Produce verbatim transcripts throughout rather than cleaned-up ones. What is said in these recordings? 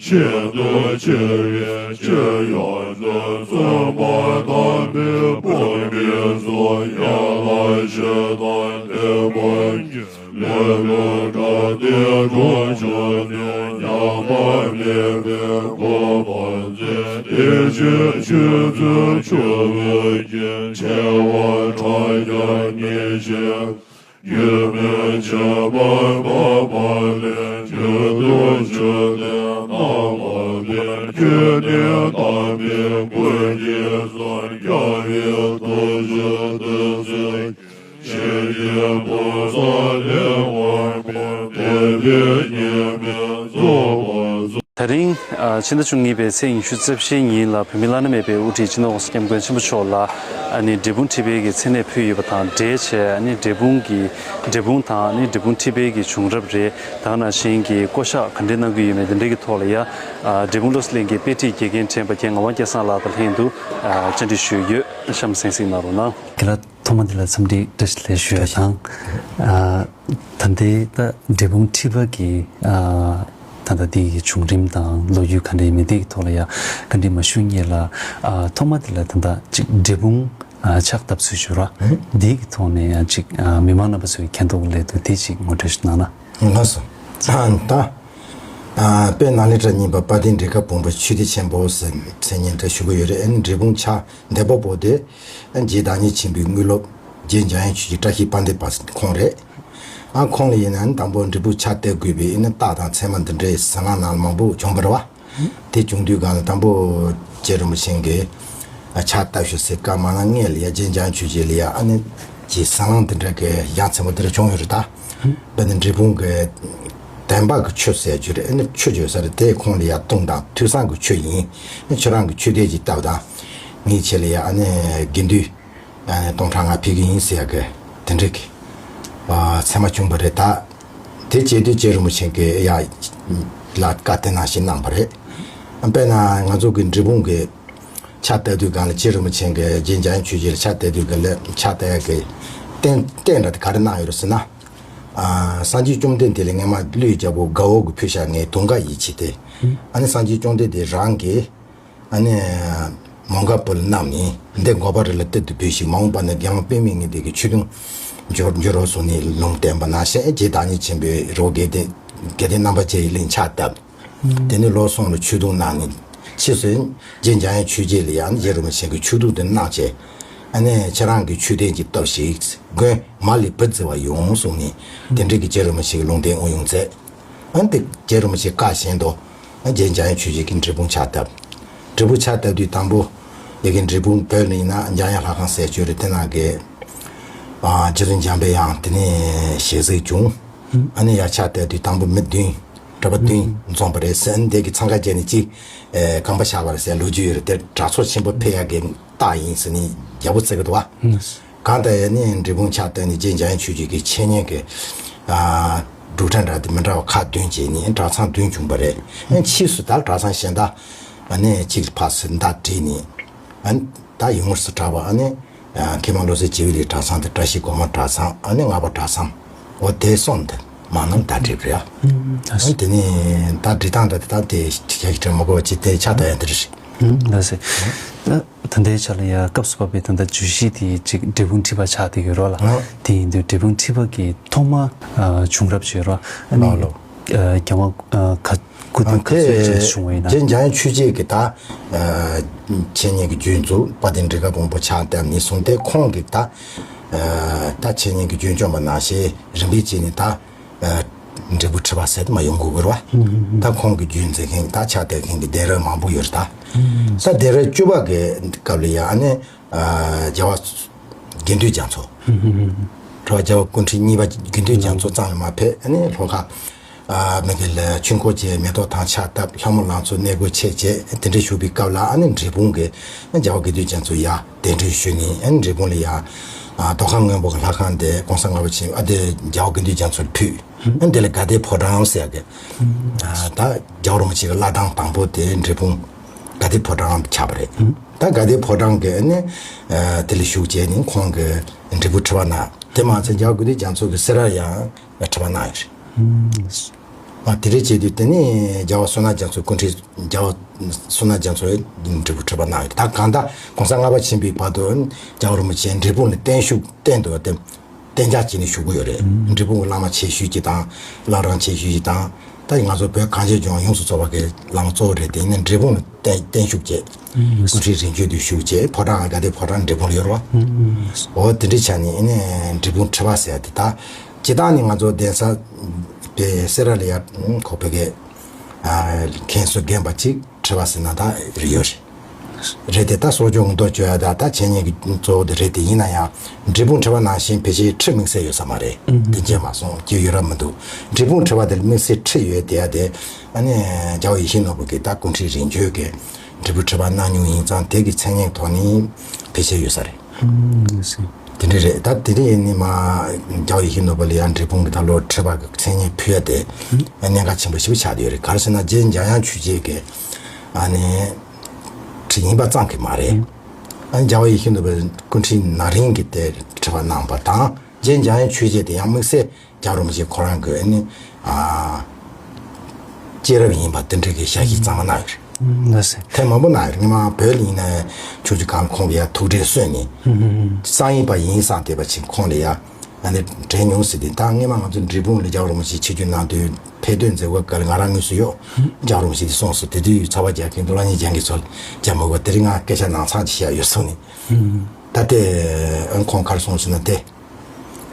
ཆེད་དུ་ཆེ་བའི་ཆེ་ཡང་དུ་བཙུན་པ་དམ་པའི་དཔུང་གིས་སུ་ཡ་ལ་ཞེ་དང་དེ་བ་ལེ་ལོ་དྲ་དེ་གྲོང་ཆོག་ནས་ཉམས་པ་མེད་པའི་གོ་འཕང་མཛད་དེ་ཆོས་ཆོས་ཚུལ་ཆོས་བོད་ཀྱི་ཆེ་བ་ཕྲ་རྒྱས་ཉེ་ཞིང་། ཡུལ་མེད་ཆེན་པོའི་མ་པ་ལས་ཆོས་དུ་ཆོས་ལས་སྣང་བ་ལས་ཆོས་ནི་དམ་པའི་སྐུ་གཅིག་སུ་རྒྱལ་བའི་ཐུགས་རྗེ་བདུད་རྩི་ཆེ་ཡི་བུ་ས་ལས་དབང་པའི་དད་པའི་ཉི་མའི་རྫོགས་པ། ད་རིང་ཕྱི་ཟླ་བཅུ་གཉིས་པའི་ཚེས་ཉི་ཤུ་རྩ་བཞིའི་ཉིན་ལ་བོད་མི་བླ་ན་མེད་པའི་དབུ་ཁྲིད་སྤྱི་ནོར་༸གོང་ས་༸སྐྱབས་མགོན་ཆེན་པོ་མཆོག་ལ་ཨ་ནི་འབྲས་སྤུངས་ཁྲི་པའི་གི་མཚན་གནས་ཕུལ་ཡོད་པ་དང་འབྲེལ་བྱས། ཨ་ནི་འབྲས་སྤུངས་ཀྱི་འབྲས་སྤུངས་དང་ཨ་ནི་འབྲས་སྤུངས་ཁྲི་པའི་གི་བྱུང་རབས་རེད། ད་ག་ནང་བཞིན་གྱི་བསྐོ་བཞག་ག་འདྲའི་གནང་གི་ཡོད་མེད་དེ་འདྲའི་གི་ཐོག་ལ་ཡ་འབྲས་སྤུངས་བློ་གསལ་གླིང་གི་དཔེ་ཁྲིད་དགེ་རྒན་དྲན་པ་རྒན་ངག་དབང་སྐལ་བཟང་ལགས་དང་ལྷན་དུ་བཅར་འདྲི་ཞུས་ཡོད། གཤམ་གསན་གཟིགས་གནང་རོགས་གནང་། ཐོག་མ་དེ་ལ་འཚམས་འདྲི་བཀྲ་ཤིས་བདེ་ལེགས་ཞུ་ཡ་དང་། ཨ། ད་ལྟའི་ད་འབྲས་སྤུངས་ཁྲི་པ་གི་ཨ། ད་ལྟ་དེ་ཡི་བྱུང་རིམ་དང་ལོ་རྒྱུས་ག་འདྲ་ཡིན་མིན་དེ་གི་ཐོག་ལ་ཡ་ག་འདྲ་མ་ཞུ་སྔོན་ལ། ཨ། ཐོག་མ་དེ་ལ་ད་ལྟ་ཅིག་འབྲས་སྤུངས་ཨ། ཕྱག་བཏབ་ཚུལ་ཞུ་ར། ཨ། དེ་གི་ཐོག་ནས་ཡང་ཅིག་ཨ། མི་མང་རྣམ་པ་ཚོའི་མཁྱེན་རྟོགས་སླད་དུ་དེ་ཅིག་ངོ་སྤྲོད་ཞིག་གནང་ན། ལགས་སོ། ད་ད། ཨ། དཔལ་ནཱ་ལེནྡྲ་གཉིས་པ་དཔལ་ལྡན་འབྲས་དཀར་སྤུངས་པ་ཆོས་སྡེ་ཆེན་པོ་ཟེར་མཚན་སྙན་འདྲ་ཞུ་གི་ཡོད་རེད། ཨ་ནི་འབྲས་སྤུངས་ཕྱག་འདེབས་པ་པོ་དེ་རྗེ་བདག་ཉིད་ཆེན་པོའི་དངོས་སློབ་རྗེ་འཇམ་དབྱངས་ཆོས་རྗེ་བཀྲ་ཤིས་དཔལ་ལྡན་པ་ཁོང་རེད། ཨ། ཁོང་ལ་ཡིན་ན་དང་པོ་འབྲས་སྤུངས་ཕྱག་བཏབ་དགོས་པའི་ཨ་ནི་རྟགས་དང་མཚན་མ་འདི་འདྲའི་ཟ་ལང་ནང་ལ་མང་པོ་བྱུང་བ་རེད་བ། དེ་བྱུང་དུས་སྒང་ལ་དང་པོ་རྗེ་རིན་པོ་ཆེ་གིས་ཨ། ཕྱག་བཏབ་ཤོག་ཟེར་སྐབས་མ་ན་སྔོན་ལ་ཡ་རྗེ་འཇམ་དབྱངས་ཆོས་རྗེ་ལ་ཡ་ཨ་ནི་ཀྱི་ཟ་ལང་འདི་འདྲ་གི་ཡ་མཚན་མོ་འདི་འདྲ་བྱུང་ཡོད་རེད་ད། དཔེར་ན་འབྲས་སྤུངས་གི་བདེན་པ་གི་ཆུ་ཟེར་རྒྱུ་རེད། ཨ་ནི་ཆུ་བརྗོད་ས་རེད། དེ་ཁོང་ལ་ཡ་བཏུང་དང་ཐོས་བསམ་གི་ཆུ་ཡིན། ཨ་ནི་ཁྱོད་རང་གི་ཆོས་དད་ཅིག་བཏབ་དང་། ངའི་ཆེད་ལ་ཡ་ཨ་ནི་དགེ་འདུན་ཨ་ནི་སྟོང་ཕྲག་ལྔ་ཕུལ་གི་ཡིན་ཟེར་ཡ་གི་དེ་འདྲ་གི་ཨ། མཚན་མ་བྱུང་བ་རེད་ད། དེ་བྱས་དུས་རྗེ་རིན་པོ་ཆེ་གིས་ཡ་ལ་བཀའ་དེ་ནང་བཞིན་གནང་བ་རེད། དཔེར་ན་ང་ཚོ་གི་འབྲས་སྤུངས་གི་ཕྱག་བཏབ་དུས་སྒང་ལ་རྗེ་རིན་པོ་ཆེ་གིས་རྗེ་འཇམ་དབྱངས་ཆོས་རྗེ་ལ་ཕྱག་བཏབ་དུས་སྒང་ལ་ཕྱག་བཏབ་ཡ་གི་རྟེན་རྟེན་འདྲ་དེ་ག་རེ་གནང་ཡོད་རེད་ཟེར་ན། ཨ། སངས་རྒྱས་བཅོམ་ལྡན་འདས་ལ་སྔོན་མ་གླུད་རྒྱལ་པོ་དགའ་བོ་གིས་ཕུལ་བཞག་ནས་དུང་དཀར་ཡིད་ཆེས་ཏེ། ཨ་ནི་སངས་རྒྱས་བཅོམ་ལྡན་འདས་རང་གིས་ཨ་ནི་མོའུ་འགལ་བུ་ལ་བསྣམས་ནས་འདི་འགོག་པ་རི་ལ་གཏེར་དུ་སྦས་ཤིག་མ་འོངས་པ་ན་རྒྱལ་དབང་པདྨས་ངེས་དེ་གི་ཆོས་དུང་འགྱུར་འགྱུར་རོ་གསུངས་ནས་ལུང་བསྟན་པ་ནང་བཞིན་རྗེ་བདག་ཉིད་ཆེན་པོས་རི་བོ་དགེ་ལྡན་དགེ་ལྡན་རྣམ་པར་རྒྱལ་བའི་གླིང་ཕྱག་བཏབ། དེ་ནས་ལོ་གསུམ་ལ་ཆོས་དུང་གནང་ནས་ཕྱིས་སུ་རྗེ་འཇམ་དབྱངས་ཆོས་རྗེ་ལ་ཡང་རྗེ་རིན་པོ་ཆེ་གིས་ཆོས་དུང་དེ་གནང་བྱས། ཨ་ནི་ཁྱེད་རང་གིས་ཆོས་དད་ཅིག་བཏབ་ཤིག་མགོན་མ་ལས་བུ་བརྩི་བ་ཡོང་གསུངས་ནས་དེ་འདྲ་གི་རྗེ་རིན་པོ་ཆེ་གི་ལུང་བསྟན་དབུ་དབྱུང་མཛད། ཨ་ནི་དེ་རྗེ་རིན་པོ་ཆེ་བཀའ་བཞིན་དུ་ཨ་རྗེ་འཇམ་དབྱངས་ཆོས་རྗེ་གིས་འབྲས་སྤུངས་ཕྱག་བཏབ། འབྲས་སྤུངས་ཕྱག་བཏབ་དུས་དང་པོ་ཡ་གི་འབྲས་སྤུངས་བོད་ལ་ཡིན་ན་འཇམ་དབྱངས་ལྷ་ཁང་ཟེར་ཅིག་ཡོད་རེད། དེ་ནང་གི་ཨ་རྗེ་བཙུན་འཇམ་པའི་དབྱངས་དེ་ནས་ཞལ་གཟིགས་བྱུང་། ཨ་ནི་ཡར་ཕྱག་བཏབ་དུས་དང་པོ་མི་བདུན་གྲྭ་པ་བདུན་འཛོམས་པ་རེད་ཟེར། ཨ་ནི་དེ་གི་འཚང་ཁ་བྱས་ནས་གཅིག་ཨེ་རྐང་པ་བཞག་པ་རེད་ཟེར་ལོ་རྒྱུས་ཡོད་རེད། དེ་དྲག་ཚོགས་ཆེན་པོ་ཕེབས་ཡ་གི་རྟགས་ཡིན་ཟེར་ནས་རྒྱལ་པོ་བརྩི་གི་འདུག་བ། གང་ལྟར་ཡང་ནི་འབྲས་སྤུངས་ཕྱག་བཏབ་ནས་རྗེ་འཇམ་དབྱངས་ཆོས་རྗེ་གི་འཆད་ཉན་གྱི་ཨ་སྒྲུབ་གྲྭ་འདྲ་དེ་མི་འདྲ་བ་ཁག་བདུན་བྱས་ནས་གྲྭ་ཚང་བདུན་བྱུང་བ་རེད། ཨ་ཕྱིས་སུ་ད་གྲྭ་ཚང་གཞན་དག་ཨ་ནི་གཅིག་ཕར་ཚུར་མདའ་བསྒྲིལ་ནས་ཨ་ད་ཡུལ་དངོས་སུ་གྲགས་པ་ཨ་ནི་མཁས་མང་བློ་གསལ་རྒྱལ་བའི་གླིང་གྲྭ་ཚང་དེ་བཀྲ་ཤིས་སྒོ་མང་གྲྭ་ཚང་ཨ་ནི་ལྔ་པ་གྲྭ་ཚང་འོ་དེ་གསུམ་དེ་མ་ནམ་ད་བསྒྲིལ་བ་རེད། ཨ་དེ་ནས་ད་བསྒྲིལ་སྟངས་འདྲ་དེ་ད་དེ་ཞག་གི་དྲན་མ་དགོས་པ་ཅིག་དེ་ཕྱག་བཏབ་ཡ་དེ་རེད། ལགས་སེ། ད་ལྟའི་ཆ་ལ་ཡ་སྐབས་སུ་བབས་པའི་ད་ལྟ་བརྗོད་གཞི་དེ་ཅིག་འབྲས་སྤུངས་ཁྲི་པ་ཆགས་བསྡད་ཡོད་རོགས་ལ། ཨ། དེ་ཡིན་དུས་འབྲས་སྤུངས་ཁྲི་པ་གི་ཐོག་མ་ཨ་བྱུང་རབས་བརྗོད་རོགས། ཨ་ནི་ལགས་ལགས། ཨ་རྒྱལ་དབང་ཨ་ག་སྐུ་དུས་ག་ཚོད་ཅིག་ལ་བྱུང་བ་ཡིན་ན། རྗེ་འཇམ་དབྱངས་ཆོས་རྗེ་གི་ད་ཨ་འཆད་ཉན་གྱི་རྒྱུན་བཙུགས་དཔལ་ལྡན་འབྲས་དཀར་སྤུངས་པ་ཕྱག་བཏབ་ནས་བཟུང་སྟེ་ཁོང་གི་ད་ཨ་ད་འཆད་ཉན་གྱི་རྒྱུན་སྐྱོང་བ་ནང་བཞིན་རིམ་པས་བྱས་ནས་ད། ཨ་འབྲས་སྤུངས་ཁྲི་པ་ཟེར་དུ་མ་ཡོང་དགོས་དགོས་རེད་བ། ད་ཁོང་གི་རྒྱུན་འཛིན་མཁན་ད་ཕྱག་བཏབ་མཁན་གྱི་གདན་རབས་མང་པོ་ཡོད་རེད་ད། ད་གདན་རབས་བཅུ་པ་གི་སྐབས་ལ་ཡང་ཨ་ནི་ཨ་རྒྱལ་བ་དགེ་འདུན་རྒྱ་མཚོ། གྲྭ་པ་རྒྱལ་བ་སྐུ་ཕྲེང་གཉིས་པ་དགེ་འདུན་རྒྱ་མཚོ་གཙང་ལ་མར་ཕེབས་ཨ་ནི་ལྷོ་ཁ་ཨ་མི་དགེ་ལ་ཆོས་འཁོར་བཅས་མེ་ཏོག་དང་ཕྱག་བཏབ་ལྷ་མོ་ལང་ཚོ་གནས་སྒོ་ཕྱེ་བྱས་དེ་འདྲ་བཞུགས་པའི་སྐབས་ལ་ཨ་ནི་འབྲས་སྤུངས་ཀྱི་རྒྱལ་བ་དགེ་འདུན་རྒྱ་མཚོ་ཡར་གདན་འདྲེན་ཞུས་ནས་ཨ་ནི་འབྲས་སྤུངས་ལ་ཡར་ཨ་རྡོ་ཁང་སྔོན་པོ་གི་ལྷ་ཁང་དེ་གོང་ས་ལྔ་པ་ཆེན་ཨ་དེ་རྒྱལ་བ་དགེ་འདུན་རྒྱ་མཚོ་ལ་ཕུལ། ཨ་ནི་དེ་ལ་དགའ་ལྡན་ཕོ་བྲང་ཟེར་ཡ་གི་ཨ་ད་རྒྱལ་བ་རིན་པོ་ཆེ་གི་བླ་བྲང་དང་པོ་དེ་འབྲས་སྤུངས་ དགའ་ལྡན་ཕོ་བྲང་ཆགས་པ་རེད། ད་དགའ་ལྡན་ཕོ་བྲང་གི་ནི་དེ་ལ་བཞུགས་བྱས་ནི་ཁོང་གི་འབྲས་སྤུངས་ཁྲི་པ་ན་དེ་མ་ཚད་རྒྱལ་བ་དགུང་སྟོན་རྒྱ་མཚོ་གི་སེ་ར་ཡང་ཁྲི་པ་གནང་ཡོད་རེད། ཨ་དེ་རེད་བྱས་དུས་དེ་ནི་རྒྱལ་བ་བསོད་ནམས་རྒྱ་མཚོའི་སྐུ་ཕྲེང་རྒྱལ་བ་བསོད་ནམས་རྒྱ་མཚོའི་འབྲས་སྤུངས་ཁྲི་པ་གནང་ཡོད། ད་གང་ལྟར་གོང་ས་ལྔ་པ་ཕྱིན་པའི་བར་དུ་རྒྱལ་བ་རིན་པོ་ཆེ་འབྲས་སྤུངས་ལ་བརྟན་བཞུགས་གཏན་དུ་བརྟན་གཏན་འཇགས་བྱས་ནས་བཞུགས་ཀྱི་ཡོད་རེད། འབྲས་སྤུངས་ཀྱི་བླ་མ་ཆེ་ཤོས་ཅིག་དང་བླ་བྲང་ཆེ་ཤོས་ཅིག་དང་ད་ང་ཚོ་བོད་གངས་ཅན་ལྗོངས་ཡོངས་སུ་རྫོགས་པ་གི་བླ་མ་གཙོ་བོ་རེད། དེ་ནི་འབྲས་སྤུངས་ལ་བརྟན་བརྟན་བཞུགས་བྱས། སྐུ་ཕྲེང་རིམ་བྱོན་དུ་བཞུགས་བྱས་ཕོ་བྲང་དགའ་ལྡན་ཕོ་བྲང་འབྲས་སྤུངས་ལ་ཡོད་རེད་བ། འོ་དེ་འདྲ་ཆགས་ནས་ཨ་ནི་འབྲས་སྤུངས་ཁྲི་པ་ཟེར་ཡ་དེ་ད་སྤྱིར་བཏང་ནི་ང་ཚོ་གདན་ས་པའི་སེ་ར་ལ་ཡ་ཁོ་བོད་ཀྱི་མཁན་ཟུར་རྒན་པ་ཅིག་ཁྲི་པ་ཟེར་ན་ད་རེ་ཡོད་རེད། རེད་དེ་ད་གསོ་སྐྱོང་མདོ་བཅོ་ཡ་ད་ད་འཆད་ཉན་གྱི་གཙོ་བོ་དེ་རེད་དེ། ཡིན་ན་ཡང་འབྲས་སྤུངས་ཁྲི་པ་ནང་བཞིན་ཕལ་ཆེར་ཁྲི་དམིགས་བསལ་ཡོད་ས་མ་རེད། དེ་མཇལ་མ་སོང་རྒྱུ་ཡོད་ར་མི་འདུག་འབྲས་སྤུངས་ཁྲི་པ་དེར་དམིགས་བསལ་ཁྲི་ཡོད་དེ་ཡ་དེ་ཨ་ནི་རྒྱལ་བ་ཡིད་བཞིན་ནོར་བུ་གི་ད་སྐུ་ཕྲེང་རིམ་བྱོན་གྱི་འབྲས་སྤུངས་ཁྲི་པ་གནང་མྱོང་ཡིན་ཙང་དེ་གི་མཚན་སྙན་ཐོག་ནས་ཕལ་ཆེར་ཡོད་ས་རེད། དེ་འདྲ་རེད། ད་དེ་རིང་ཡིན་ནི་མ་རྒྱལ་བ་ཡིད་བཞིན་ནོར་བུ་ལ་ཡང་འབྲས་སྤུངས་ཀྱི་ད་ལོ་ཁྲི་པ་གི་མཚན་སྙན་ཕུལ་ཡ་དེ་གནད་འགག་ཆེན་པོ་ཞེ་པོ་ཆགས་བསྡད་ཡོད་རེད། ག་རེ་ཟེར་ན་རྗེ་འཇམ་དབྱངས་ཆོས་རྗེ་གི་ཨ་ནི་ཁྲི་ཡིན་པ་ཙམ་གྱིས་མ་རེད། ཨ་ནི་རྒྱལ་བ་ཡིད་བཞིན་ནོར་བུ་སྐུ་ཕྲེང་ན་རིམ་གྱི་དེ་ཁྲི་པ་གནང་བ་དང་རྗེ་འཇམ་དབྱངས་ཆོས་རྗེ་དེ་ཡང་དམིགས་བསལ་རྒྱལ་བ་རིན་པོ་ཆེ་ཁོ་རང་གི་ཨ་ནི་ཨ་སྐྱེས་རབས་ཡིན་པ་དེ་འདྲ་གི་ཞལ་བཞེས་གཙང་མ་གནང་ཡོད་རེད། ལགས་སོ། ཐེངས་མང་པོ་གནང་ཡོད་རེད། སྔོན་མ་བོད་ལ་ཡིན་ན་ཆུང་ཆུང་སྒང་ཁོང་གིས་ཡ་ཐུགས་ཁྲལ་གསོས་ནས་གསང་ཡིག་པ་ཡིན་བསམ་བསྡད་པ་ཅིག་ཁོང་ལ་ཡ་ཨ་ནི་དྲན་མྱོང་ཟེར་ཏེ། ད་སྔོན་མ་ང་ཚོ་འབྲས་སྤུངས་ལ་རྒྱལ་བ་རིན་པོ་ཆེ་ཆིབས་བསྒྱུར་གནང་དུས་ཕེབས་སྟོན་མཛད་སྒོ་སྐབས་ལ་ང་རང་དངོས་སུ་ཡོད། རྒྱལ་བ་རིན་པོ་ཆེ་དེ་གསུངས་སོང་། དེ་དུས་ཚ་བ་རྒྱག་མཁན་འདུག་ལ་ཉེ་རྒྱང་གི་ཚོ་རྒྱ་མི་གོ་དེ་རིང་ང་སྐད་ཆ་ནང་ཚང་ཅིག་བཤད་ཡོད་སོང་ནས། ད་དེ་ཨ་ཁོང་ག་རེ་གསུངས་ཟེར་ན་དེ།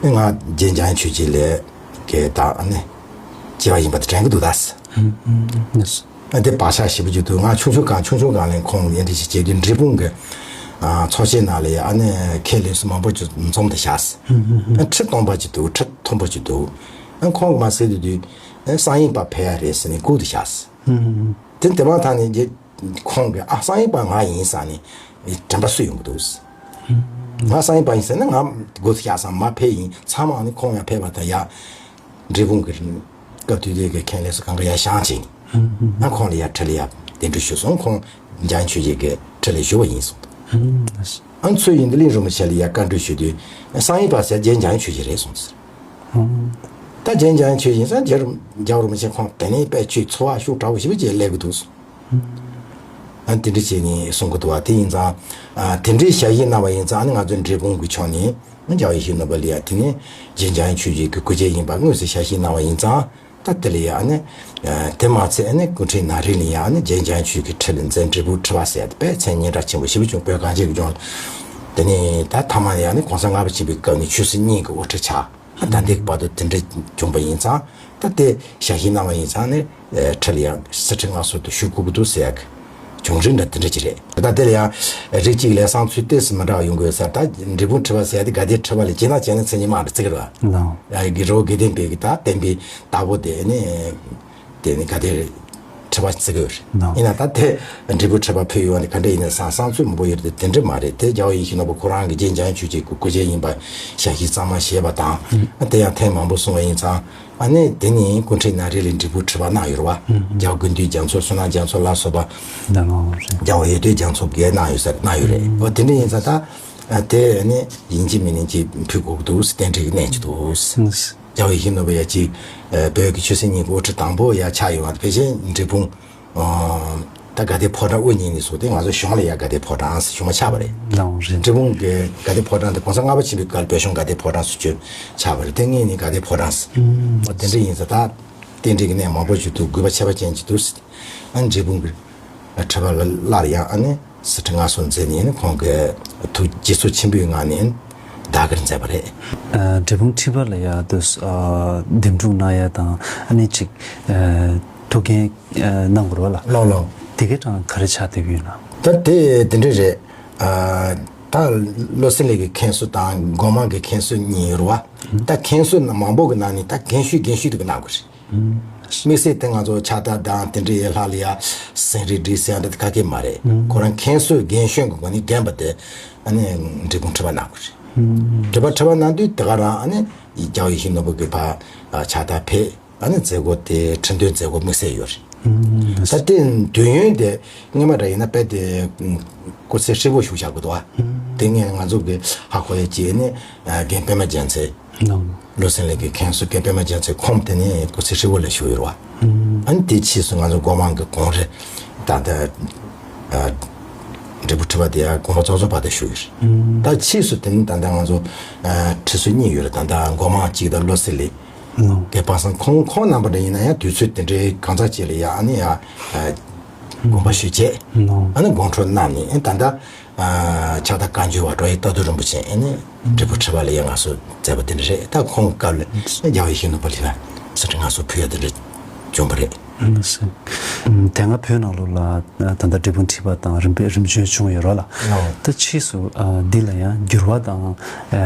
ང་རྗེ་འཇམ་དབྱངས་ཆོས་རྗེ་ལས་ཀྱི་ད་ཨ་ནི་སྐྱེ་བ་ཡིན་པ་དེ་དྲན་གྱི་འདུག་ད། ཨ་དེ་བག་ཆགས་ཞེ་པོ་ཅིག་འདུག་ང་ཆུང་ཆུང་སྒང་ཆུང་ཆུང་སྒང་ལ་ཁོང་ཡན་ཏི་ཞིག་བྱས་དུས་འབྲས་སྤུངས་ཀྱི་ཚོགས་ཆེན་ནང་ལ་ཡ་ཨ་ནི་མཁན་སློབ་ཟུར་མང་པོ་ཅིག་འཛོམས་ཏེ་བཞག་ཨ་ཁྲི་སྟོང་པ་ཅིག་འདུག་ཁྲི་མཐོན་པོ་ཅིག་འདུག་ཨ་ཁོང་གིས་མར་གསན་དུས་དུས་ཨ་གསང་ཡིག་པ་ཕེབས་ཡ་རེད་ཟེར་ནས་སྒུག་ཏུ་བཞག་དེ་དེ་མ་ཐག་ནས་རྗེ་ཁོང་གིས་ཨ་གསང་ཡིག་པ་ང་ཡིན་ཟེར་ནས་དྲན་པ་གསོས་ཡོང་གི་འདུག་ང་གསང་ཡིག་པ་ཡིན་ཟེར་ན་ང་སྒུག་ཏུ་བཞག་ས་མ་ཕེབས་ཡིན། ཚང་མ་ནི་ཁོང་ཡར་ཕེབས་པ་དང་ཡ་འབྲས་སྤུངས་ཀྱི་སྐབས་དེ་དུས་ཀྱི་མཁན་སློབ་ཟུར་གང་ག་ཡར་བཞེངས་བྱས་ནས་ཨ་ཁོང་ལ་ཡར་ཁྲི་ལ་ཡར་གདན་འདྲེན་ཞུས་སོང་། ཁོང་འཇམ་དབྱངས་ཆོས་རྗེ་གི་ཁྲི་ལ་བཞུགས་པ་ཡིན་གསུངས། ཨ་ཚུར་ཡོན་ཏན་གླིང་རིན་པོ་ཆེ་ལ་ཡར་བཀའ་འདྲི་ཞུས་དུས་གསང་ཡིག་པ་ཟེར་རྗེ་འཇམ་དབྱངས་ཆོས་རྗེ་རེད་གསུངས་ཟེར། ད་རྗེ་འཇམ་དབྱངས་ཆོས་རྗེ་ཡིན་ཙང་རྗེ་རིན་རྒྱལ་བ་རིན་པོ་ཆེ་ཁོང་དེ་ནས་དཔེ་ཆོས་འཚོ་བ་ཤུགས་དྲག་པོ་ཞེ་པོ་ཅིག་སླེབས་ཀྱི་འདུག་ཨ་དེ་འདྲ་བྱས་ནས་གསུང་གི་འདུག་བ། དེ་ཡིན་ཙང་ཨ་དེ་འདྲའི་ཞལ་བཞེས་གནང་བ་ཡིན་ཙང་ཨ་ནི་ང་ཚོའི་འབྲས་སྤུངས་ཀྱི་ཕྱོགས་ནས་རྒྱལ་བ་ཡིད་བཞིན་ནོར་བུ་ལ་ཡ་དེ་ནས་རྗེ་འཇམ་དབྱངས་ཆོས་རྗེ་གི་སྐུ་སྐྱེ་ཡིན་པ་དངོས་སུ་ཞལ་བཞེས་གནང་བ་ཡིན་ཙང་། ད་དེ་ལ་ཡ་ཨ་ནི་ཨ་དེ་མ་ཚད་ཨ་ནི་སྐུ་ཕྲེང་ན་རིམ་ལ་ཡ་ཨ་ནི་རྗེ་འཇམ་དབྱངས་ཆོས་ཀྱི་ཁྲི་ལ་མཛད་འབྲས་སྤུངས་ཁྲི་པ་ཟེར་ཡ་དེ་དཔེ་མཚན་སྙན་གྲགས་ཆེན་པོ་ཞེ་པོ་བྱུང་། བོད་གངས་ཅན་གྱི་ལྗོངས་ལ། དེ་ནས་ད་ཐ་མ་ལ་ཡ་ཨ་ནི་གོང་ས་ལྔ་པ་ཆེན་པོའི་སྐབས་ནས་ཆོས་སྲིད་གཉིས་ཀྱི་དབུ་ཁྲིད་ཆགས། ད་ལྟའི་བར་དུ་དེ་འདྲ་བྱུང་བ་ཡིན་ཙང་ད་དེ་ཞལ་བཞེས་གནང་བ་ཡིན་ཙང་ནི་ཁྲི་ལ་ཡང་གསེར་ཁྲི་མངའ་གསོལ་དུ་ཞུ་དགོས་ཀྱི་འདུག་ཟེར་ཡག་གི་བྱུང་རིམ་འདྲ་དེ་འདྲ་ཅིག་རེད། ད་དེ་ལ་ཡང་རིགས་གཅིག་ལས་བསམ་ཚུལ་ཏོག་ཙམ་མི་འདྲ་བ་ཡོང་གི་ཡོད་ས་རེད། ད་འབྲས་སྤུངས་ཁྲི་པ་ཟེར་ཡ་དེ་དགའ་ལྡན་ཁྲི་པ་ལས་ཇེ་ནག་ཇེ་ནག་ཚད་ཉིན་མ་རེད་བརྩི་གི་རེད་བ། ལགས། ཡ་གི་རི་བོ་དགེ་ལྡན་པའི་གི་ད་བསྟན་པའི་བདག་པོ་དེ་ནི་དེ་ནི་དགའ་ལྡན་ཁྲི་པ་བརྩི་གི་ཡོད་རེད། ལགས། ཡིན་ན་ད་དེ་འབྲས་སྤུངས་ཁྲི་པ་ཕེབས་ཡོང་བ་ནི་ག་འདྲ་ཡིན་ན་བསམ་བསམ་ཚུལ་མང་པོ་ཡོད་རེད་དེ། དེ་འདྲ་མ་རེད། དེ་རྒྱལ་བ་ཡིད་བཞིན་ནོར་བུ་ཁོ་རང་གི་རྗེ་འཇམ་དབྱངས་ཆོས་རྗེ་གི་སྐུ་ཕྱྭ་ཡིན་པ་ཞལ་བཞེས་གཙང་མ་བཞེས་པ་དང་། ཨ་དེ་ཡང་ཐེངས་མང་པོ་གསུངས་པ་ཡིན་ཙང་། ཨ་ནི་དེ་ནི་སྐུ་ཕྲེང་ན་རིམ་ལ་འབྲས་སྤུངས་ཁྲི་པ་གནང་ཡོད་རེད་བ། རྒྱལ་བ་དགུང་སྟོན་རྒྱ་མཚོ་བསོད་ནམས་རྒྱ་མཚོ་ལ་སོགས་པ། ལགས་ལགས་རེད། རྒྱལ་བ་ཡིད་བརྟན་རྒྱ་མཚོ་གིས་གནང་ཡོད་ས་གནང་ཡོད་རེད། འོ་དེ་འདྲ་ཡིན་ཙང་ད་ཨ་དེ་ནི་ཡིན་གཅིག་མིན་གཅིག་ཕུལ་དགོས་ཀྱི་འདུག་རྟེན་འབྲེལ་གྱི་གནད་ཅིག་འདུག་རྒྱལ་བ་ཡིད་བཞིན་ནོར་བུ་ཡ་གཅིག་བོད་ཀྱི་ཆོས་སྲིད་གཉིས་ཀྱི་དབུ་ཁྲིད་དང་པོ་ཡ་ཆགས་ཡོང་བ་དེ་ཕལ་ཆེར་འབྲས་སྤུངས། ཨོ། ད་དགའ་ལྡན་ཕོ་བྲང་དབུ་བརྙེས་ནས་བཟུང་སྟེ་ང་ཚོ་གཞུང་ལ་ཡ་དགའ་ལྡན་ཕོ་བྲང་ཟེར་གཞུང་ཆགས་པ་རེད། ལགས་འོང་རེད། འབྲས་སྤུངས་ཀྱི་དགའ་ལྡན་ཕོ་བྲང་དེ་གོང་ས་ལྔ་པ་ཆེན་པོའི་སྐབས་བོད་གཞུང་དགའ་ལྡན་ཕོ་བྲང་ཟེར་བརྗོད་ཆགས་པ་རེད། དེ་སྔོན་ནས་དགའ་ལྡན་ཕོ་བྲང་ཟེར། ཨོ་དེ་འདྲ་ཡིན་ཙང་ད་རྟེན་འབྲེལ་གྱི་གནད་མང་པོ་ཞིག་འདུག་དགོས་པ་ཁྱད་པར་ཅན་ཅིག་འདུག་ཨ་འབྲས་སྤུངས་ཀྱི་ཁྲི་པ་ལ་སླར་ཡང་ཨ་ནི་གསེར་ཁྲི་མངའ་གསོལ་མཛད་ནས་ནི་ཁོང་གི་ཐུགས་དགྱེས་ཚུལ་ཆེན་པོའི་ངང་ནས་བདག་གིར་མཛད་པ་རེད། ཨ་འབྲས་སྤུངས་ཁྲི་པ་ལ་ཡ་དུ་ཨ་འདེམས་སྒྲུག་གནང་ཡ་དང་ཨ་ནི་ཅིག་ཨ་ཐུགས་འགན་ཨ་གནང་དགོས་རེད་བ་ལ། ལགས་ལགས། དེ་གའི་གྲངས་ག་རེ་ཆགས་བསྡད་ཡོད་ན། ད་དེ་དེ་འདྲ་རེད། ཨ་ད་བློ་གསལ་གླིང་གི་མཁན་ཟུར་དང་སྒོ་མང་གི་མཁན་ཟུར་གཉིས་ཡོད་རེད་བ། ད་མཁན་ཟུར་མང་པོ་གི་ནང་ནས་ད་རྒན་ཤོས་རྒན་ཤོས་དེ་ག་གནང་དགོས་རེད། དམིགས་བསལ་དེ་ང་ཚོ་ཕྱག་རྟགས་དང་དེ་འདྲའི་ཡན་ལག་ལ་ཡ་ཟིན་བྲིས་བྲིས་ཟེར་ཡ་འདྲ་དེ་ག་གེ་མ་རེད། ཁོ་རང་མཁན་ཟུར་རྒན་གཞོན་གྱི་སྒོ་ནས་རྒན་པ་དེ་ཨ་ནི་འབྲས་སྤུངས་ཁྲི་པ་གནང་དགོས་རེད། ཁྲི་པ་ཁྲི་པ་གནང་དུས་དེ་ག་རང་ཨ་ནི་རྒྱལ་བ་ཡིད་བཞིན་ནོར་བུ་གི་ཕ་ཕྱག་རྟགས་ཕེབས། ཨ་ནི་མཛད་སྒོ་དེ་ཁྲི་འདོན་མཛད་སྒོ་དམིགས་བསལ་ཡོད་ ད་དེ་དུས་ཡུན་དེ་སྔོན་མ་འདྲ་ཡིན་ན་དཔེ་དེ་སྐུ་ཚེ་ཧྲིལ་པོ་བཞུགས་བཞག་གི་འདུག་བ། དེ་ངས་ང་ཚོ་གི་ཧ་གོ་ཡ་ཅིག་ནི་རྒན་པད་མ་རྒྱལ་མཚན། བློ་སེང་ལགས་ཀྱི་མཁན་ཟུར་རྒན་པད་མ་རྒྱལ་མཚན་ཁོང་དེ་ནས་སྐུ་ཚེ་ཧྲིལ་པོ་ལ་བཞུགས་ཡོད་རེད་བ། ཨ་ནི་དེ་ཕྱིས་སུ་ང་ཚོ་སྒོ་མང་གི་གོང་རེད། ད་ལྟ་ཨ་འབྲས་བུ་མཁྲིས་པ་དེ་ཡང་དགོངས་པ་རྫོགས་རྫོགས་བར་དུ་བཞུགས་ཡོད་རེད། ད་ཕྱིས་སུ་དེ་ནི་ད་ལྟ་ང་ཚོ་ཨ་ཁྲི་ཟུར་གཉིས་ཡོད་རེད། ད་ལྟ་སྒོ་མང་གཅིག་དང་བློ་སེང་ལགས་རྒན་པ་སངས། ཁོང་ཁོང་རྣམ་པ་འདྲ་ཡིན་ན་ཡང་དུས་ཚོད་དེ་འདྲའི་གང་ཙམ་ཅིག་ལ་ཡང་ཨ་ནི་ཡང་ཨ་དགོངས་པ་ཞུས་བྱས་ཨ་ནི་དགོངས་འཁྲོལ་གནང་ནས་ཨ་ད་ལྟ། ཨ་ཕྱག་བདག་བཀའ་འགྱུར་བ་ཌོག་ཊར་རྟ་ཐུལ་རིན་པོ་ཆེ་ཨ་ནི་འབྲས་བུ་མཁྲིས་པ་ལ་ཡང་ང་ཚོ་མཛད་པ་དེ་འདྲ་རེད། ད་ཁོང་སྐབས་ལ་རྒྱལ་བ་ཡིད་བཞིན་ནོར་བུ་ལ་ཡང་གསེར་ཁྲི་མངའ་གསོལ་ཕུལ་ཡ་དེ་འདྲ་བྱུང་བ་རེད། ལགས་སོ། ཨམ་དེ་སྔ་བོད་ནང་ལོགས་ལ་ད་ལྟ་འབྲས་སྤུངས་ཁྲི་པ་དང་རིམ་པས་རིམ་བྱོན་བྱུང་ཡོད་རེད་ལ། ད་ཕྱིས་སུ་ཨ་འདི་ལ་ཡང་འགྱུར་བ་དང་ཨ་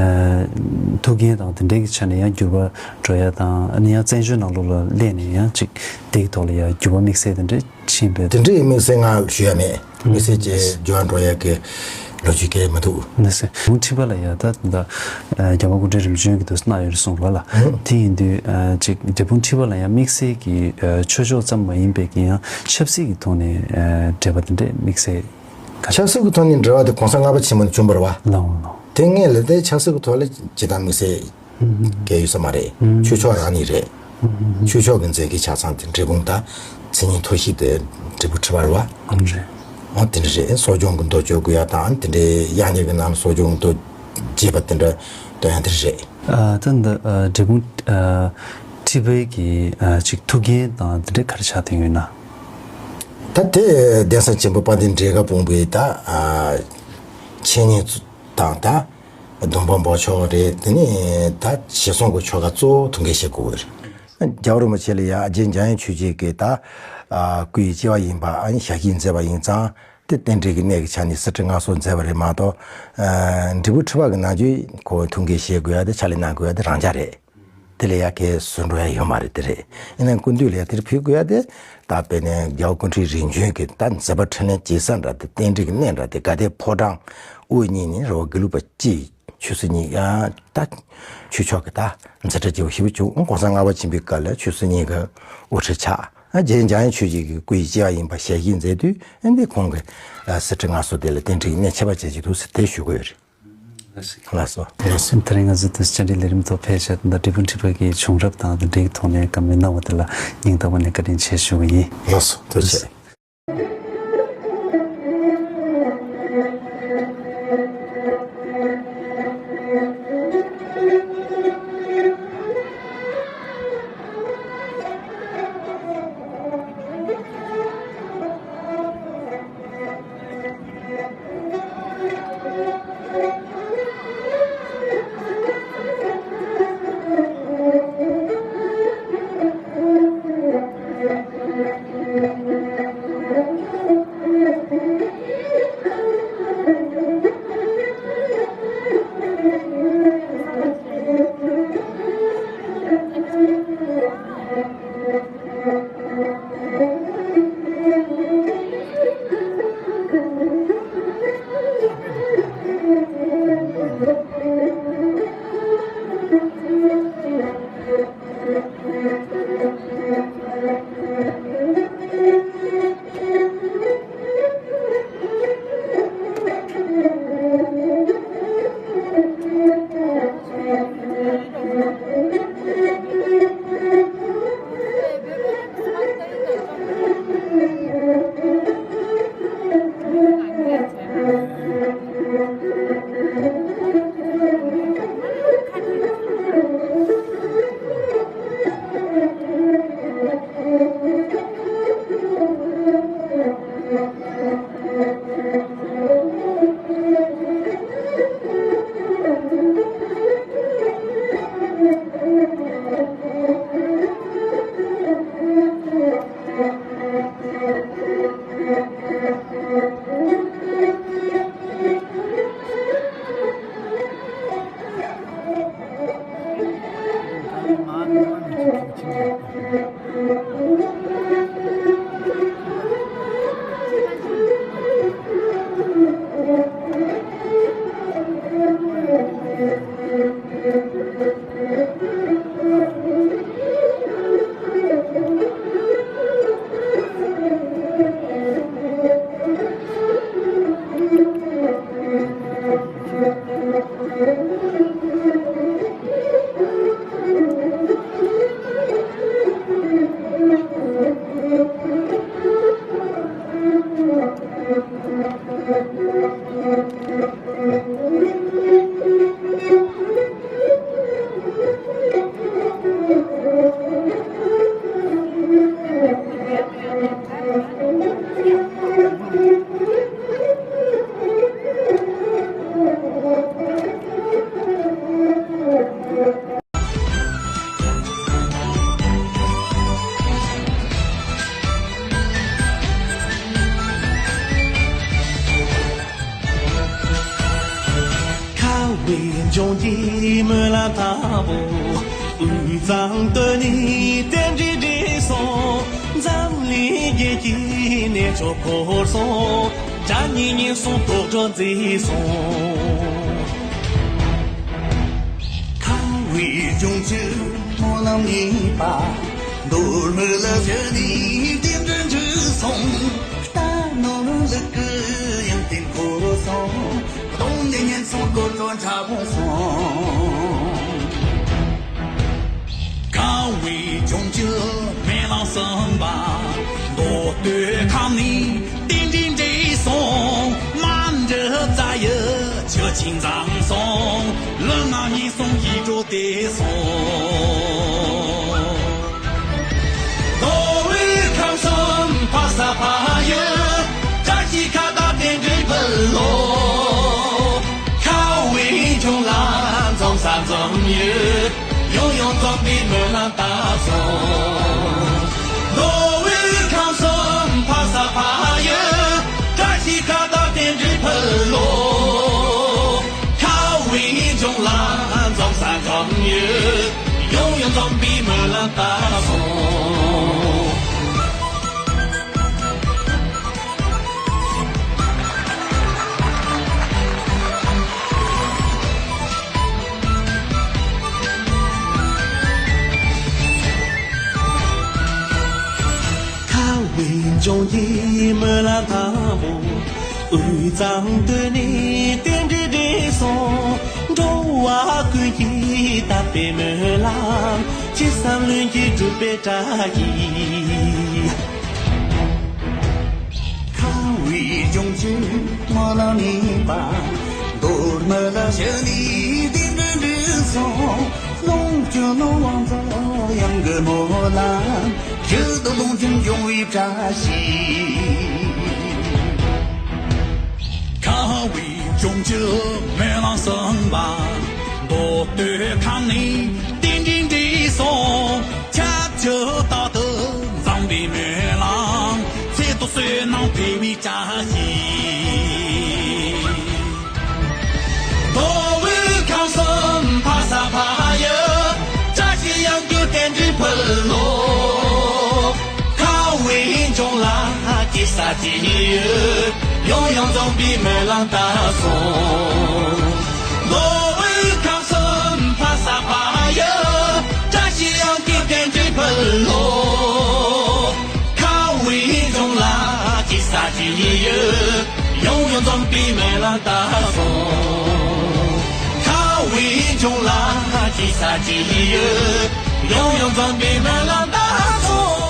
ཐུགས་འགན་དང་དེ་འདྲའི་གི་ཆ་ནས་ཡང་འགྱུར་བ་འགྲོ་ཡ་དང་ཨ་ནི་ཡང་བཙན་བྱོལ་ནང་ལོགས་ལ་སླེབས་ནས་ཡང་ཅིག་དེ་གི་ཐོག་ལ་ཡང་འགྱུར་བ་དམིགས་བསལ་དེ་འདྲ་ཕྱིན་པའི། དེ་འདྲའི་དམིགས་བསལ་ང་ཞུ་ཡ་མེད། དམིགས་བསལ་གྱི་འགྱུར་བ་འགྲོ་ཡ་གི་ལོ་རྒྱུས་གང་ཡང་མི་འདུག། ལགས་སོ། འབྲས་སྤུངས་ཁྲི་པ་ལ་ཡ་ད་ད་རྒྱལ་བ་སྐུ་ཕྲེང་རིམ་བྱོན་གྱི་དུས་སུ་གནང་ཡོད་རེད་གསུངས་པ་ལ། དེ་ཡིན་དུས་ཅིག་འབྲས་སྤུངས་ཁྲི་པ་ལ་ཡ་དམིགས་བསལ་གྱི་ཆོས་ཕྱོགས་ཙམ་མ་ཡིན་པའི་གི་ཡང་ཆབ་སྲིད་ཀྱི་ཐོག་ནས་འབྲེལ་བ་དེ་འདྲས་དམིགས་བསལ་ག་ཆབ་སྲིད་ཀྱི་ཐོག་ནས་འབྲེལ་བ་དེ་གོང་ས་ལྔ་པ་ཆེན་པོ་ནས་བྱུང་བ་རེད་བ། ལགས་འོང་ལགས། དེ་སྔོན་ལ་དེ་ཆབ་སྲིད་ཀྱི་ཐོག་ལ་ཇི་ལྟར་དམིགས་བསལ་གང་ཡོད་ས་མ་རེད། ཆོས་ཕྱོགས་རང་ནས་རེད། ཆོས་ཕྱོགས་ཀྱི་མཛད་འགན་ཆ་ཚང་དེ་འབྲས་སྤུངས་དང་མཚན་ཉིད་ཐོར་བཞི་དེ་འབྲས་སྤུངས་ཁྲི་པ་རེད་བ། ཨང་རེད། ཨང་དེ་འདྲ་རེད། གསོ་སྦྱོང་གི་མདོ་བསྐྱོར་དགོས་ཡ་དང་དེ་འདྲའི་དབྱར་གནས་ཀྱི་ནང་གསོ་སྦྱོང་མདོ་རྒྱས་པ་དེ་འདྲ་འདོན་ཡ་དེ་རེད། ཨ་ད་འདི་ཨ་འབྲས་སྤུངས་ཨ་ཁྲི་པའི་གི་ཨ་ཅིག་ཐུགས་འགན་དང་དེ་འདྲ་ག་རེ་ཆགས་བསྡད་ཡོད་ན། ད་དེ་གདན་ས་ཆེན་པོ་དཔལ་ལྡན་འབྲས་དཀར་སྤུངས་པའི་ད་ཨ་འཆད་ཉན་དང་ད། སྡོམ་པ་འབོགས་ཆོག་རེད། དེ་ནས་ད་ཞལ་གསུང་གི་ཆོ་ག་གཙོ་བོ་ཐུགས་འགན་བཞེས་དགོས་རེད། རྒྱལ་བ་རིན་པོ་ཆེ་ལ་ཡ་རྗེ་འཇམ་དབྱངས་ཆོས་རྗེ་གིས་ད་སྐུའི་སྐྱེ་བ་ཡིན་པ་ཨ་ནི་ཞལ་བཞེས་མཛད་པ་ཡིན་ཙང་དེ་རྟེན་འབྲེལ་གྱི་གནད་ཀྱི་ཆ་ནས་གསེར་ཁྲི་མངའ་གསོལ་མཛད་པ་རེད་མ་གཏོགས། འབྲས་སྤུངས་ཁྲི་པ་གི་ནང་ཆོས་ཁོ་ཐུགས་འགན་བཞེས་དགོས་ཡ་དེ་ཕྱག་ལས་གནང་དགོས་ཡ་དེ་རང་འཇགས་རེད། དེ་ལས་ཡ་གས་བཟོ་འགྲོ་ཡ་ཡོད་མ་རེད། དེ་རེད། ཡིན་ནའང་སྐུ་མདུན་ལ་ཡ་དེར་ཕུལ་དགོས་ཡ་དེ་ད་དཔེར་ན་རྒྱལ་བ་སྐུ་ཕྲེང་རིམ་བྱོན་གྱི་ད་མཛད་པ་འཕྲིན་ལས་སྐྱེལ་ས་འདྲ་དེ་རྟེན་འབྲེལ་གྱི་གནས་འདྲ་དེ་དགའ་ལྡན་ཕོ་བྲང་དབུ་བརྙེས་ནས་རེད་བ། དགེ་ལུགས་པ་སྤྱི་ཆོས་སྲིད་གཉིས་ཀ་ད་ཆོས་ཕྱོགས་ཀྱི་ད་མཛད་འཕྲིན་སྐྱེལ་བ་ཞེ་པོ་བྱུང་། གོང་ས་ལྔ་པ་ཆེན་པོའི་སྐབས་ལ་ཆོས་སྲིད་གཉིས་ཀ་དབུ་ཁྲིད་ཆགས། རྗེ་འཇམ་དབྱངས་ཆོས་རྗེ་གི་སྐུའི་སྐྱེ་བ་ཡིན་པ་ཞལ་བཞེས་མཛད་དུས་འདི་ཁོང་གི་གསེར་ཁྲི་མངའ་གསོལ་དེ་ལ་རྟེན་འབྲེལ་གྱི་གནད་ཁྱད་པར་ཅན་ཞིག་འདུག་ཟེར་དེ་ཞུ་གི་ཡོད་རེད། ལགས་སོ། ལགས་སོ། དེ་རིང་ང་ཚོ་དུས་བཅར་འདྲི་ལས་རིམ་ཐོག་ཕེབས་བྱས་ད་འབྲས་སྤུངས་ཁྲི་པ་གི་བྱུང་རབས་དང་དེ་འདྲའི་ཐོག་ནས་བཀའ་མོལ་གནང་བ་དེ་ལ་སྙིང་ཐག་པ་ནས་བཀའ་དྲིན་ཆེ་ཞུ་གི་ཡིན། ལགས་སོ། ཐུགས་རྗེ་ཆེ། ཁ་བའི་ལྗོངས་ཀྱི་སྨོན་ལམ་དང་པོ། དབུས་གཙང་སྟོད་ནས་རྟེན་འབྲེལ་འགྲིག་སོང་། འཛམ་གླིང་རྒྱལ་གྱི་གནས་མཆོག་བསྐོར་སོང་། དགྲ་གཉེན་ཉེན་སོང་དོགས་སྒྲོན་མཛད་སོང་། ཁ་བའི་ལྗོངས་ཀྱི་སྨོན་ལམ་གཉིས་པ། མདོ་སྨད་ལ་བཞུགས་ནས་རྟེན་འབྲེལ་འགྲིག་སོང་། རྟ་ནོར་ལུག་གི་ཡོན་ཏན་བསྐོར་སོང་། གདོང་ལེན་ཉེན་སོང་དགོད་བྲོ་འཁྲབ་སོང་། ཁ་བའི་ལྗོངས་ཀྱི་སྨོན་ལམ་གསུམ་པ། མདོ་སྟོད་ཁམས་ནས་རྟེན་འབྲེལ་འགྲིག་སོང་། མ་འདྲི་རྩ་ཡི་ཆུ་ཆེན་འཛོམས་སོང་། ལུས་ངག་ཉེན་སོང་ཡིད་འཕྲོག་བདེ་སོང་། མདོ་དབུས་ཁམས་གསུམ་ཕ་ས་ཕ་ཡུལ། བཀྲ་ཤིས་ཁ་བཏགས་རྟེན་འབྲེལ་ཕུལ་ལོ། ཁ་བའི་ལྗོངས་ལ་འཛོམས་ས་འཛོམས་ཡུལ། ཡང་ཡང་འཛོམས་པའི་སྨོན་ལམ་བཏབ་སོང་། མདོ་དབུས་ཁམས་གསུམ་ཕ་ས་ཕ་ཡུལ། བཀྲ་ཤིས་ཁ་བཏགས་རྟེན་འབྲེལ་ཕུལ་ལོ། ཁ་བའི་ལྗོངས་ལ་འཛོམས་ས་འཛོམས་ཡུལ། ཡང་ཡང་འཛོམས་པའི་སྨོན་ལམ་བཏབ་སོང་། ཁ་བའི་ལྗོངས་ཀྱི་སྨོན་ལམ་དང་པོ། དབུས་གཙང་སྟོད་ནས་རྟེན་འབྲེལ་འགྲིག་སོང་། འགྲོ་བ་ཀུན་གྱིས་བཏབ་པའི་སྨོན་ལམ། ཅི་བསམ་ལྷུན་གྱིས་འགྲུབ་པའི་བཀྲ་ཤིས། ཁ་བའི་ལྗོངས་ཀྱི་སྨོན་ལམ་གཉིས་པ། མདོ་སྨད་ལ་བཞུགས་ནས་རྟེན་འབྲེལ་འགྲིག་སོང་། ལོངས་སྤྱོད་ནོར་དབང་རྫོགས་གཡང་གི་སྨོན་ལམ། ཡུལ་དུ་ལོངས་སྤྱོད་འབྱུང་བའི་བཀྲ་ཤིས། ཁ་བའི་ལྗོངས་ཀྱི་སྨོན་ལམ་གསུམ་པ། མདོ་སྟོད་ཁམས་ནས་རྟེན་འབྲེལ་འགྲིག་སོང་། ཁྱབ་འཇུག་རྟག་ཏུ་འཛོམས་པའི་སྨོན་ལམ། ཚེ་ཐུབ་བསོད་ནམས་འཕེལ་བའི་བཀྲ་ཤིས། མདོ་དབུས་ཁམས་གསུམ་ཕ་ས་ཕ་ཡུལ། བཀྲ་ཤིས་གཡང་སྐྱོད་རྟེན་འབྲེལ་ཕུལ་ལོ། ཁ་བའི་ལྗོངས་ལ་སྐྱེ་ས་སྐྱེ་ཡུལ། ཡང་ཡང་འཛོམས་པའི་སྨོན་ལམ་བཏབ་སོང་། མདོ་དབུས་ཁམས་གསུམ་ཕ་ས་ཕ་ཡུལ། བཀྲ་ཤིས་གཡང་སྐྱོད་རྟེན་འབྲེལ་ཕུལ་ལོ། ཁ་བའི་ལྗོངས་ལ་སྐྱེ་ས་སྐྱེ་ཡུལ། ཡང་ཡང་འཛོམས་པའི་སྨོན་ལམ་བཏབ་སོང་། ཁ་བའི་ལྗོངས་ལ་སྐྱེ་ས་སྐྱེ་ཡུལ། ཡང་ཡང་འཛོམས་པའི་སྨོན་ལམ་བཏབ་སོང་།